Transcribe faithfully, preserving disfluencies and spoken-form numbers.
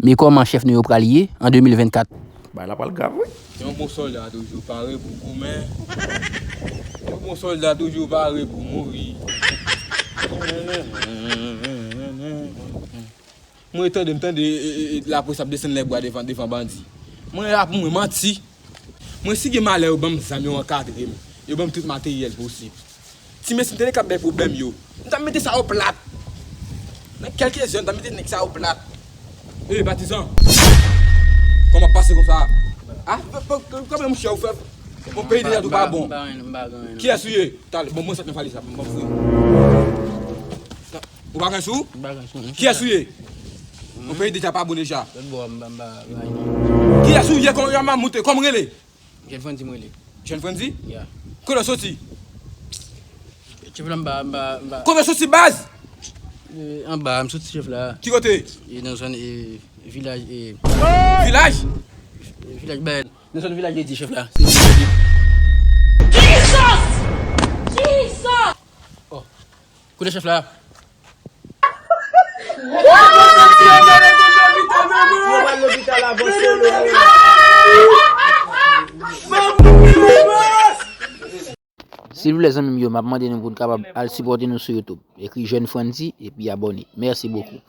Men kòman chèf nou yo pral ye an de mil vennkat? Bagay la pral grav, wi. Yon bon sòlda toujou pare pou goumen. Yon bon sòlda toujou pare pou mouri. Mwen tande, m tande, e, e, e, lapolis ap desann lèbwa devan, devan bandi. Mwen la pou mwen manti. Mwen si gen malè yo ban m zam, yo ankadre m. Yo ban m tout materyèl posib. Ti mesye m tande k ap bay pwoblèm yo. M t ap mete sa o plat. Nan kèlke zòn, m t ap mete nèg sa o plat. E patizan. Kòman pase konsa? Ah, kòman mouche ou fè? Bon, peyi deja tou pa bon. Kiyès ou ye? Talè, bon, mwen sot nan valiz la, m ap fouye. Ou pa gen sou? M pa gen sou. Kiyès ou ye? Bon, peyi deja pa bon deja. Lòt bò, m pa, m pa, m pa gen. Kiyès ou ye? Kòman, kòman moute? Kòman rele? Jèn Frandy m rele. Jèn Frandy? Ya. Kote w soti? Chèf la, m pa, m pa, m pa. Kote w soti, baz? E, anba, m soti chèf la. Ki kote? E nan zòn, e, vilaj, e. Vilaj? E, vilaj Bèl. Nan zòn vilaj de Dye chèf la. Se vilaj de Dye. Jesus! Jesus! Oh. Kote chèf la? Silvouplè zanmi m yo, m ap mande nou pou n kapab al sipòte nou sou YouTube. Ekri Jèn Frandy epi abòne. Mèsi bokou.